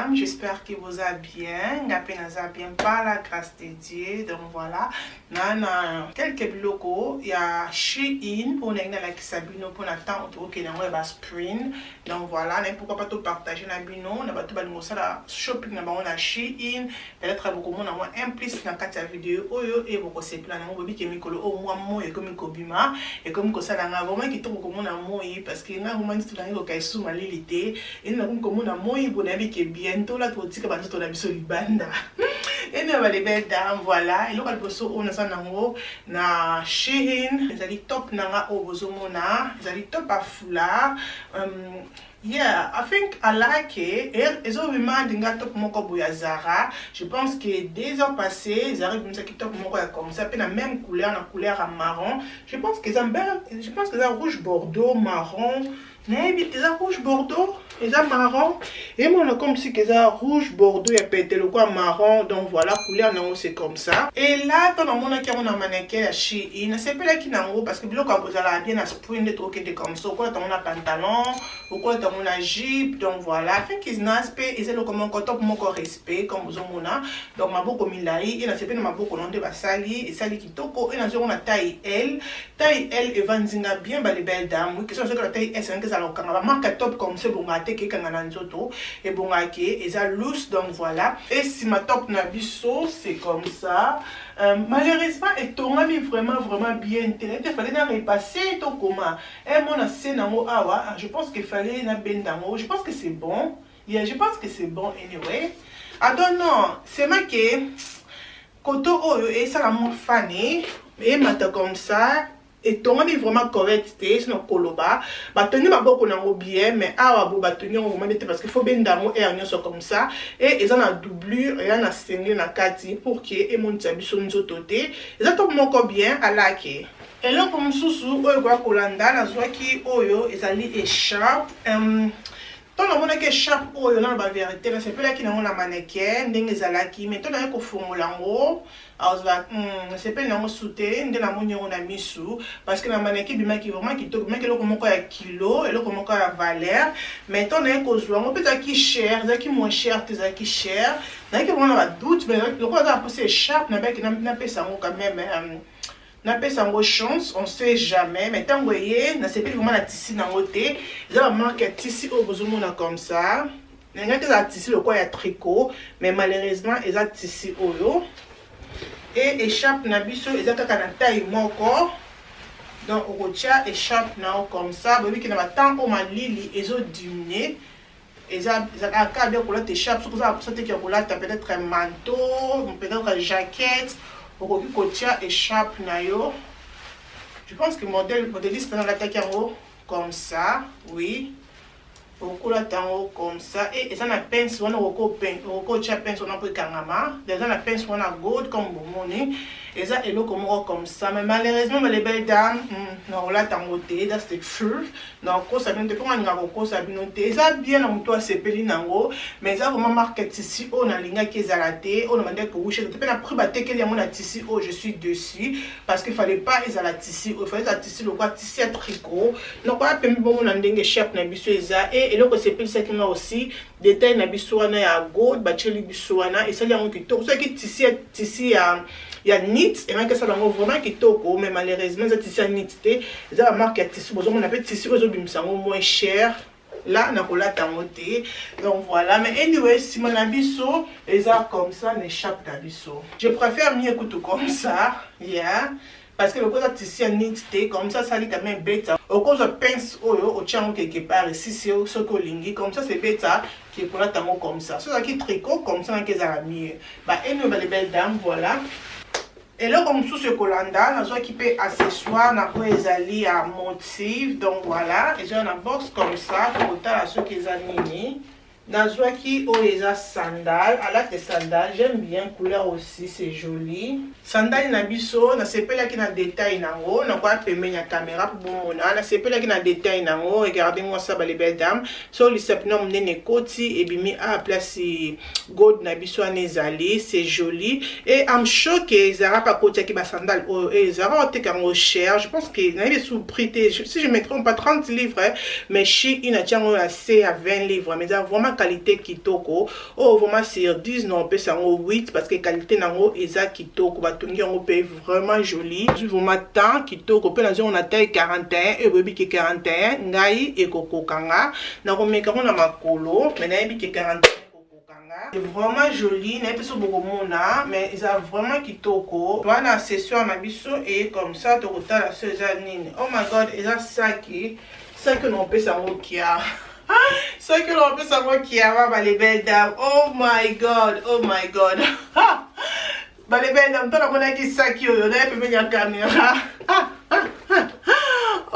Dames, j'espère que vous allez bien. Nga pe naza bien par la grâce de Dieu. Donc voilà, na quelques biloko ya Shein oyo nalingi nalakisa bino mpona temps tokokende yango ya ba spring. Donc voilà, naye pourquoi pas topartage na bino, na bato balingi kosala shopping na bango na Shein. Peut-être bokomona mwa un plus na kati ya video oyo e bokosepela nango. Bobike mikolo oyo mwa moi ekomi kobima, ekomi kosala nga vraiment kitoko komona moi, parce que nga vraiment nzoto nangi koka esu malili te. Eni nakomi komona moi bo, nayebi ke bientôt la tokotika banzoto na biso libanda. Eni ya bale belle dame, voilà, eloko ya liboso oyo naza nango na Shein ezali top na nga oyo bozomona, ezali top ya foulard. Yeah, I think I like it. Ezobima ndinga top moko boye ya Zara. Je pense que 2 ans passé, Zara ebimisaki top moko ya comme ça, mpe na même couleur, na couleur ya marron. Je pense que eza belle, je pense que eza rouge bordeaux, marron. Nayebi te, eza rouge bordeaux, eza marron. Emona comme si eza rouge bordeaux ya pete lokwa marron. Donc voilà, couleur nango c'est comme ça. Et là, ntango namonaki yango na mannequin ya Shein, nasepelaki nango parce que biloko ya kozala bien na spring nde tokokende comme ça, okolata yango na pantalon, okolata yango na jupe. Donc voilà, I think is nice. Mpe eza eloko moko top moko respect comme ozomona. Donc maboko milai e nasepeli na maboko nango nde basali, esali kitoko. E nazwi yango na taille L. Taille L evandi nga bien, bale belle dame. Oui, question soki na taille S yango ezala kokanga. Bamarque ya top comme ça ebongaka te ke ekanga na nzoto, ebongaka ke eza loose. Donc voilà, e nsima top na biso c'est comme ça. Malheureusement etongami vraiment vraiment bien te. Nayebi te, fallait na repasser to koma emona se nango awa. Je pense que fallait nabenda yango. Je pense que c'est bon. Yeah, je pense que c'est bon. Anyway, I don't know, c'est que koto oyo esala mo fani emata comme ça, etongami vraiment correct te. Sino koloba, batongi maboko nango bien, mais awa bo batongi yango vraiment te, parce que faut benda yango aire nyonso comme ça. E eza na doublure, eza na sengle na kati pour que emonisa biso nzoto te. Eza to moko bien alaki. Eloko mosusu oyo ekoya kolanda, nazwaki oyo ezali écharpe. Ntango namonaki écharpe oyo, nano bavérité, nasepelaki nango na mannequin ndenge ezalaki, mais ntango naye kofongola yango, azala nasepeli nango su te nde namoni yango na misu, parce que na mannequin ebimaki vraiment kitoko, ebimaki eloko moko ya kilo, eloko moko ya valeur. Mais ntango naye kozwa yango mpe, ezalaki cher, ezalaki moins cher te, ezalaki cher. Nayaki vraiment na badoute, mais lokola aza na mposa écharpe, nabaki napesa yango quand même, napesa yango chance, on sait jamais. Mais ntango eye, nasepeli vraiment na tissu nango te. Eza bamarque ya tissu oyo bozomona comme ça. Nalingaki ezala tissu lokola ya tricot, mais malheureusement eza tissu oyo. E écharpe na biso eza kaka na taille moko, donc okotia écharpe na yo comme ça. Boyebiki na batemps oyo malili ezodiminue, ezalaka kaka bien kolata écharpe. Soki oza na posa teki ya kolata peut-être manteau, peut-être jaquette, okoki kotia écharpe na yo. Je pense que modèle modéliste nalataki yango comme ça. Oui, okolata yango comme ça. E eza na pince wana, okoki otia pince wana mpo ekangama. Eza na pince wana gold comme bomoni, eza eloko moko comme ça. Mais malheureusement, les belles dames, nakolata yango te, that's the truth. Nakokosa bino te, mpo nalinga kokosa bino te. Eza bien na moto asepeli nango, mais eza vraiment marque tissu oyo nalingaki ezala te, oyo nabandaki kowusha te. Mpe na prix batekeli yango na tissu oyo, je suis dessus, parce que fallait pas ezala tissu oyo, fallait ezala tissu lokola tissu ya tricot. Nakoya pembe bomona ndenge écharpe na biso eza. E eloko esepelisaki nga aussi, détail na biso wana ya gold batieli biso wana, esali yango kitoko. Soki tissu ya knit, engaki esala yango vraiment kitoko, mais malheureusement eza tissu ya knit te, eza bamarque ya tissu bozomona. Mpe tissu oyo ezobimisa yango moins cher là, nakolata yango te. Donc voilà, mais anyway, nsima na biso eza comme ça na écharpe na biso. Je préfère mieux kutu comme ça, yeah, parce que lokola tissu ya knit te, comme ça asali quand même beta. Okozwa pince oyo, otia yango quelque part esisi soki olingi. Comme ça c'est beta ke kolata yango comme ça. So ezalaki tricot comme ça, naki ezala mieux. Ba anyway, ba les belles dames, voilà. Eloko mosusu ekolanda, nazwaki mpe accessoire na oyo ezali ya motif. Donc voilà, eza na box comme ça. Tokotala soki eza nini. Nazwaki oyo eza sandale. Alate sandale, j'aime bien couleur aussi, c'est joli. Sandale na biso, nasepelaki na détail nango. Nakoya pembeni ya caméra mpo bomona, nasepelaki na détail nango. Regardez moi ça, bale belle dame. So lisapi na monene ekoti, ebimi a place gold na biso wana ezali, c'est joli. Et I'm sure que ezalaka mpe akotiaki basandale oyo e ezalaka oteka yango cher. Je pense que nayebi sous prix te, si je me trompe pas, 30 livres, mais Shein atia yango na se ya 20 livres, mais eza vraiment Vraiment qualité kitoko. Oyo vraiment sur 10, na opesa yango 8 parce que qualité nango eza kitoko, batongi yango mpe vraiment joli. Nazwi vraiment temps kitoko mpe nazwi yango na taille 41. Oyo boyebi ke 41 ngai ekokoka nga, nakomeka yango na makolo, mais nayebi ke 41 ekokokanga. C'est vraiment joli. Nayebi so bokomona, mais eza vraiment kitoko. Wana accessoire na biso eye comme ça. Tokotala so eza nini. Oh my God, eza saki. Saki oyo naopesa yango kia, soki naopesa yango kiama. Bale belles dames, oh my God, oh my God, bale belles dames, ntango namonaki saki oyo naye pembeni ya caméra,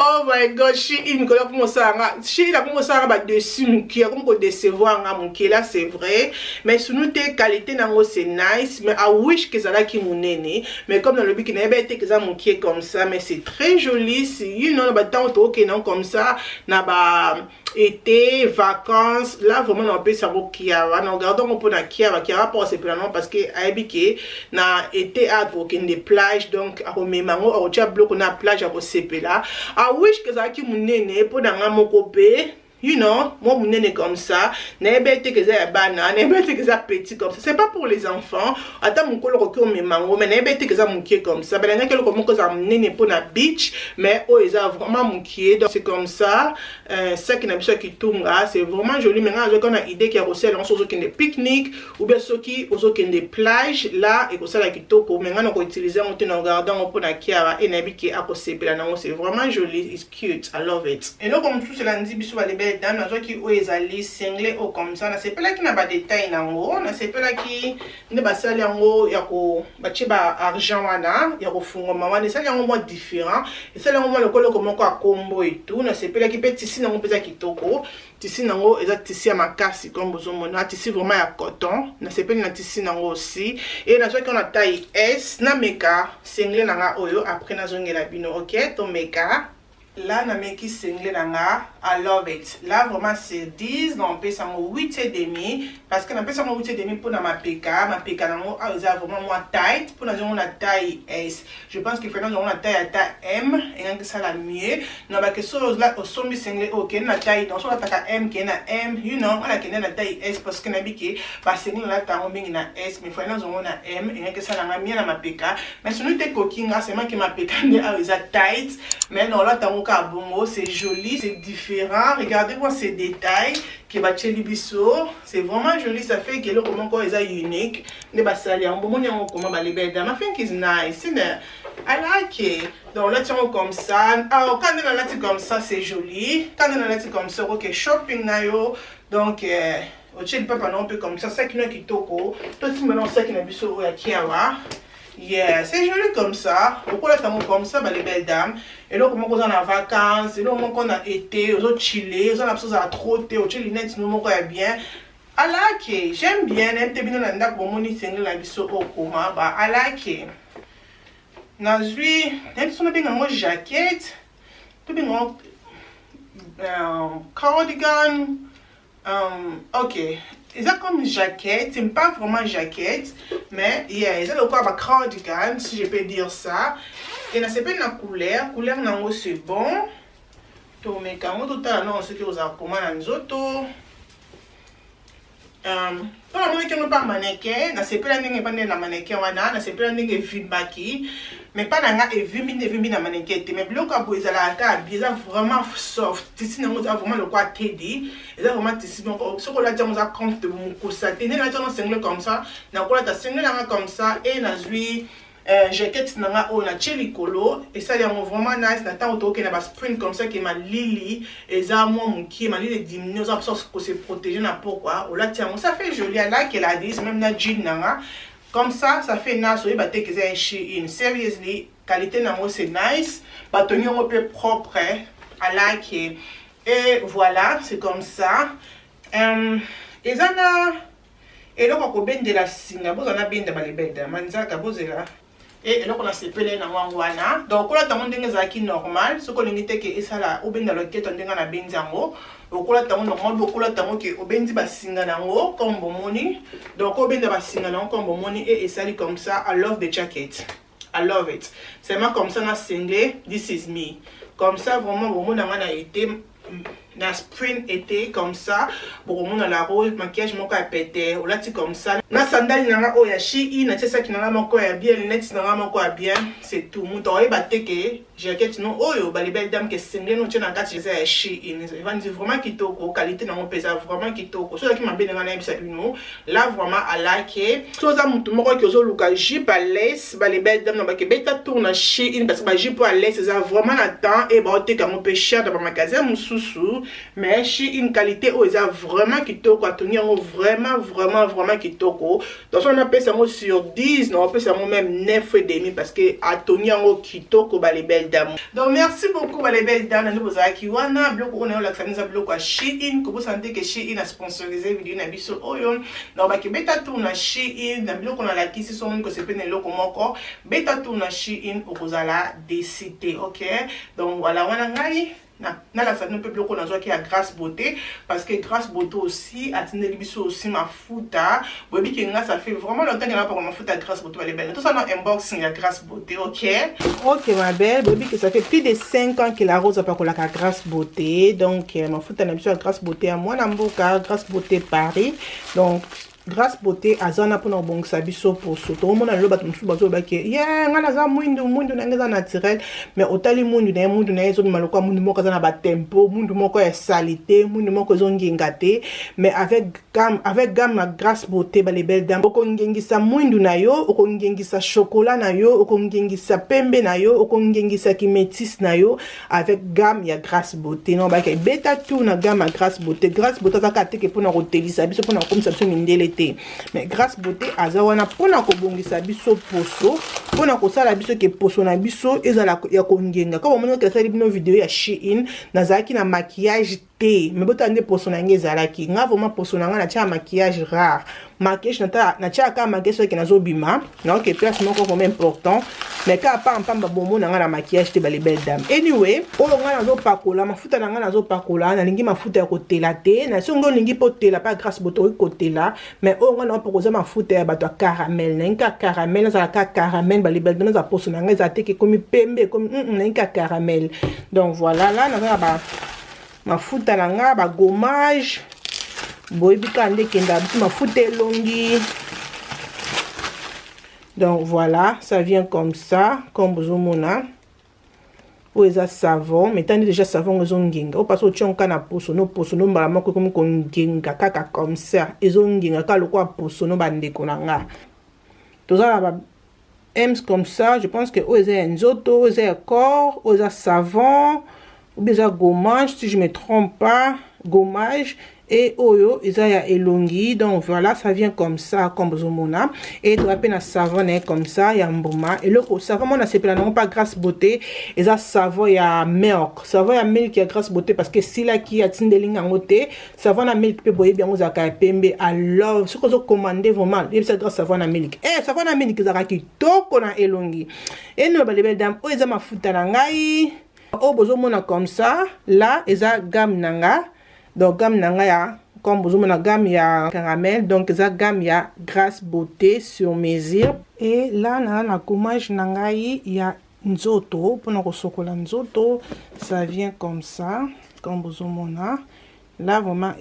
oh my God, Shein kola komosala nga, Shein akomosala nga badessus moke, akomi kodécevoir nga moke là, c'est vrai. Mais sunu te, qualité nango c'est nice, mais I wish ke ezalaki monene. Mais comme nalobi ke nayebi ete eza moke comme ça, mais c'est très joli na batango tookende yango comme ça na ba été, vacances là. Vraiment napesa yango kiawa, na regarde yango mpona kiawa. Kiawa mpo asepela nango parce que ayebi ke na été akokende plage, donc akomema yango, akotia biloko na plage, akosepela. I wish ke ezalaki monene mpo na nga moko mpe, mwa monene comme ça. Nayebi ete eza ya bana, nayebi ete eza petit comme ça, c'est pas pour les enfants. Ata mokolo okoki omema yango, mais nayebi ete eza mokie comme ça. Balingaki eloko moko ezala monene mpona beach, mais oyo eza vraiment mokie. Donc c'est comme ça, saki na biso ya kitunga, c'est vraiment joli. Mais nga nazwaki na idée ya kosala yango soki ozokende pique-nique ou bien soki ozokende plage là, ekosala kitoko. Mais nga na koutiliser yango te, na regarde yango mpona kiara e nayebi ke akosepela nango. C'est vraiment joli, is cute, I love it. Eloko mosusu elandi biso, balebele dame, nazwaki oyo ezali singlet oyo comme ça. Nasepelaki na badétail nango, nasepelaki nde basali yango ya ko batie ba argent wana ya kofungwama wana, esali yango mwa différent, esali yango mwa lokoloko moko ya kombo etu. Nasepelaki mpe tissu nango mpe eza kitoko. Tissu nango eza tissu ya makasi comme bozomona, tissu vraiment ya coton. Nasepeli na tissu nango aussi. E nazwaki na taille S. Nameka singlet na nga oyo, après nazongela bino. Ok, tomeka. Là nameki singlet na nga, I love it. Là vraiment c'est 10, donc napesa yango 8 et demi parce que napesa yango 8 et demi mpona mapeka. Mapeka nango awa eza vraiment mwa tight mpona zongo na taille S. Je pense que fena zongo na taille ata M engaki esala mieux. Na bake so osombi singlet oyo, okende na taille, donc so olataka M, kende na M. Nga nakende na taille S parce que nayebi ke basinglet nalata yango mingi na S, mais fena zongo na M engaki esalanga mieux na mapeka. Mais sonu te ekoki nga seulement ke mapeka nde awa eza tight, mais na olata yango kaka bongo. C'est joli, c'est différent. Regardez-moi ces détails ke batieli biso, c'est vraiment joli. Ça fait ke eloko moko eza unique nde basali yango. Bomoni yango koma, balebele dame, I think is nice, isn't? I like it. Donc olati yango comme ça. Alors quand nde nalati comme ça, c'est joli. Quand nde nalati comme ça, okoke shopping na yo, donc otie lipapa nango mpe comme ça. Saki no ya kitoko, tosimba nango saki na biso oyo ya kiawa. Yeah, c'est joli comme ça. Okolata yango comme ça, bale belle dame. Eloko moko oza na vacances, eloko moko na été, ozochiller, oza na biso ozala trop te, otie lunette no moko ya bien. I like it. J'aime bien. Nayebi te bino na ndako bomoni singlet na biso okoma ba. I like it. Nazwi, nayebi so nabenga yango jaquette, tobenga yango cardigan. Ok, eza comme jaquette, c'est pas vraiment jaquette, mais yeah, eza lokola ba cardigan, si je peux dire ça. E nasepeli na couleur, couleur nango c'est bon. Tomeka yango, totala nango soki ozala koma na nzoto. Mpo namonaki yango mpa mannequin, nasepela ndenge evandi na mannequin wana, nasepela ndenge evimbaki. Mais mpa na nga evimbi nde evimbi na mannequin te. Mais biloko ya boye ezalaka kaka bi eza vraiment soft. Tissu nango eza vraiment lokola tedi, eza vraiment tissu moko soki olati yango oza comfortable, mokosa te. Nde nalati yango singlet comme ça, nakolata singlet nanga comme ça e nazwi jaquette na nga oyo natie likolo, esali yango vraiment nice. Na ntango tokokende basprint comme ça ke malili eza mwa mokie, malili ediminue, oza mposa kose protéger na pokwa, olati yango, ça fait joli. Alaki la 10 même na jean na nga comme ça, ça fait nice. Oyeba te ke eza ya Shein. Seriously, qualité nango c'est nice, batongi yango mpe propre. I like it. Et voilà, c'est comme ça. Eza na eloko ya kobendela singa, bozala nabenda balebeda manzaka, bozela. E eloko nasepele nango yango wana. Donc okolata yango ndenge ezalaki normal. Soki olingi te ke esala obenda loketo ndenge nabendi yango, okolata yango normal. Okolata yango ke obendi basinga nango comme bomoni. Donc obenda basinga nango comme bomoni e esali comme ça. I love the jacket, I love it. Seulement comme ça na singlet, this is me comme ça. Vraiment bomona nga na été. Na spring été comme ça, bokomona La Rose maquillage moko ya pete, olati comme ça na sandali na nga oyo ya Shein, natie saki na nga moko ya bien, lunettes na nga moko ya bien, c'est tout. Moto akoyeba te ke jaquette no oyo, ba les belles dames, ke singlet no tie na kati eza ya Shein. Evandi vraiment kitoko, qualité nango mpe eza vraiment kitoko. So ozalaki mabe na nga, nayebisa bino, là vraiment alake. So oza motu moko ke ozoluka jupe à lace, ba les belles dames, na bake beta tour na Shein, parce que bajupe oyo à lace eza vraiment na temps e baoteka yango mpe cher na bamagasin mosusu, mais Shein, qualité oyo eza vraiment kitoko, atongi yango vraiment vraiment vraiment kitoko. Donc so napesa yango sur 10, naopesa yango même 9 et demi, parce que atongi yango kitoko, ba les belles dames. Donc merci beaucoup, ba les belles dames, na nde bozalaki wana. Biloko oyo nayolakisa eza biloko ya Shein. Kobosana te ke Shein asponsorise video na biso oyo. Donc bake beta tour na Shein na biloko nalakisi. So omoni kosepena eloko moko, beta tour na Shein, okozala déçu te. Ok, donc voilà, wana ngai nalakisa bino mpe biloko nazwaki ya Grace Beauté, parce que Grace Beauté aussi atindeli biso aussi mafuta. Boyebi ke nga, ça fait vraiment longtemps ke napaka mafuta ya Grace Beauté. Balebele, tosala na unboxing ya Grace Beauté. Ok, ma belle, boyebi ke ça fait plus de 5 ans que La Rose apakolaka Grace Beauté. Donc mafuta na biso ya Grace Beauté ya mwana mboka, Grace Beauté Paris. Donc Grâce Beauté aza wana mpona kobongisa biso poso. Tokomona lelo bato mosusu bazolobaki: "Ye ngai naza mwindu, mwindu na ngai eza naturel." Mais otali mwindu na ye, mwindu na ye ezobima lokola mwindu moko aza na batempo, mwindu moko ya saleté, mwindu moko ezongenga te. Mais avec gamme na Grâce Beauté, ba les belles dames, okongengisa mwindu na yo, okongengisa chocolat na yo, okongengisa pembe na yo, okongengisa kimétis na yo avec gamme ya Grâce Beauté. Non, baka ebeta tour na gamme ya Grâce Beauté. Grâce Beauté aza kaka teke mpona kotelisa biso, mpona kokomisa biso mindele te, mais Grâce Beauté aza wana mpona kobongisa biso poso, mpona kosala biso ke poso na biso ezala ya kongenga. Kaka omoni asali bino video ya Shein, nazalaki na maquillage te, mais botala nde poso na ngai ezalaki. Nga vraiment, poso na ngai, natia maquillage rare. Maquillage, natiaka kaka maquillage soki nazobima, naoke place moko vraiment important, mais kaka pampamba bomo na ngai na maquillage te, ba les belles dames. Anyway, oyo ngai nazopakola, mafuta na ngai nazopakola, nalingi mafuta ya kotela te. Na soki ngai olingi mpo otela pa Grâce Beauté, okoki kotela, mais oyo ngai naopakola eza mafuta ya bato ya caramel. Nalingi kaka caramel, nazala kaka caramel, ba les belles dames. Naza poso na ngai ezala te ke ekomi pembe, ekomi, nalingi kaka caramel. Donc voilà, la naza na ba mafuta na nga, bagommage, boyebi kaka nde ekendaka biso mafuta elongi. Donc voilà, ça vient comme ça, comme bozomona. Oyo eza savon, mais tandi déjà savon ngo ezongenga. Oyo mpasi otia kaka na poso no, poso no mbala moko ekomi kongenga kaka comme ça, ezongenga kaka lokola poso no. Bandeko na nga, toza na ba ems comme ça. Je pense que oyo eza ya nzoto, oyo eza ya corps, oyo eza savon ou bien eza gommage, si je me trompe pas, gommage, et oyo eza ya elongi. Donc voilà, ça vient comme ça, comme bozomona. Et toza mpe na savon na ye comme ça ya mbuma. Eloko savon mona sepela nango mpa Grâce Beauté eza savon ya milk, savon ya milk ya Grâce Beauté, parce que esilaki, atindeli yango te. Savon na milk mpe, boyebi yango, ezalaka ya pembe. Alors soki ozocommande, vraiment yebisa Grâce savon na milk. Savon na milk ezalaka kitoko na elongi. Eno ba les belles dames, oyo eza mafuta na ngai oyo bozomona comme ça là, eza gamme na nga. Donc gamme na ngai ya, comme bozomona, gamme ya caramel. Donc eza gamme ya Grâce Beauté sur mesure. Et là naza na gommage na ngai ya nzoto, mpona kosokola nzoto. Ça vient comme ça, comme bozomona là. Vraiment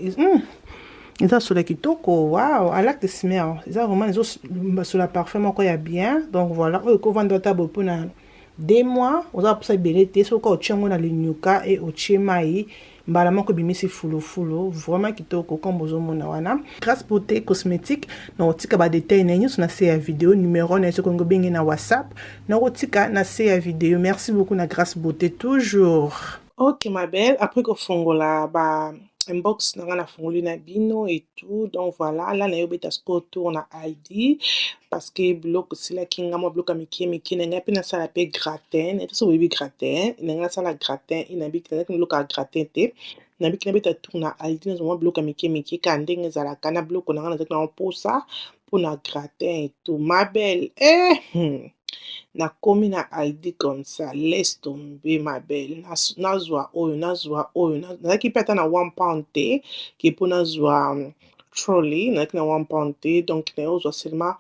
eza solo ya kitoko. Wow, I like the smell. Eza vraiment ezosola parfum moko ya bien. Donc voilà, oyo ekovanda ata boye mpona 2 mois, oza mposa ebele te. Soki otie yango na linyuka e otie mai, mbala moko ebimisi fulufulu, vraiment kitoko, comme bozomona wana. Grâce Beauté Cosmétique, na kotika badetail na ye nyonso na se ya video, numero na ye soki olingi obenge na WhatsApp, na kotika na se ya video. Merci beaucoup na Grâce Beauté toujours. Ok, ma belle, après kofongola ba inbox na nga, nafungoli na bino et tout. Donc voilà, la nayobeta sikoyo tour na Aldi, parce que biloko esilaki nga, mwa biloko ya mike mike na ngai mpe nasala mpe gratin. Nayebi so boyebi gratin na ngai, nasala gratin. Nabiki nazalaki biloko ya gratin te, nabiki nabeta tour na Aldi, nazwa mwa biloko ya mike mike kaka ndenge ezalaka na biloko na ngai nazalaki nango mposa mpona gratin et tout. Ma belle, nakomi na Aldi comme ça, laisse tomber, ma belle. Nazwa oyo, nazwa oyo, nazalaki mpe ata na £1 te ke mpo nazwa trolley. Nazalaki na £1 te, donc naye kozwa seulement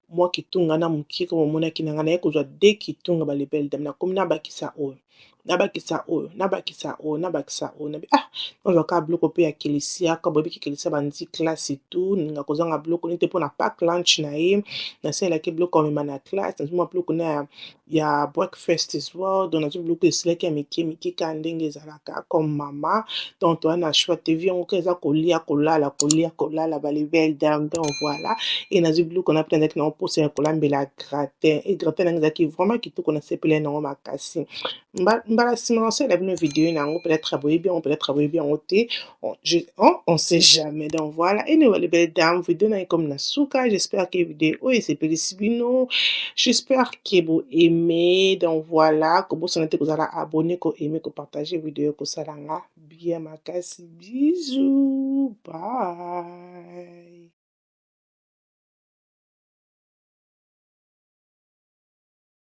mwa kitunga na moke. Koma omonaki na ngai, naye kozwa de kitunga, ba les belles dames. Nakomi nabakisa oyo. Nabakisa oyo, nabakisa oyo, nabakisa oyo, nabi ah, nazwa kaka biloko mpe ya Kelisia. Ka boyebi Kelisia bandi classe, tout ninga kozanga biloko nini te mpona pack lunch na ye. Nasalelaki biloko amema na classe, nazwi mwa biloko na ya breakfast as well. Donc nazwi biloko esilaki ya mike mike, kaka ndenge ezalaka comme mama. Donc toza na choix te, vie yango kaka eza kolia, kolala, kolia, kolala, ba les belles dames. Donc voilà, e nazwi biloko na mpe nazalaki nango mposa ya kolambela gratin. E gratin nango ezalaki vraiment kitoko, nasepelaki nango makasi. Mbala nsima nasalela bino video na yango, peut-être boyebi yango, peut-être boyebi yango te, on sait jamais. Donc voilà, anyway, les belles dames, video na ye comme na suka. J'espère que video oyo esepelisi bino, j'espère que bo aimé. Donc voilà, kobosana te kozala abonné, ko aimer, ko partager video, kosala nga bien makasi. Bisous, bye.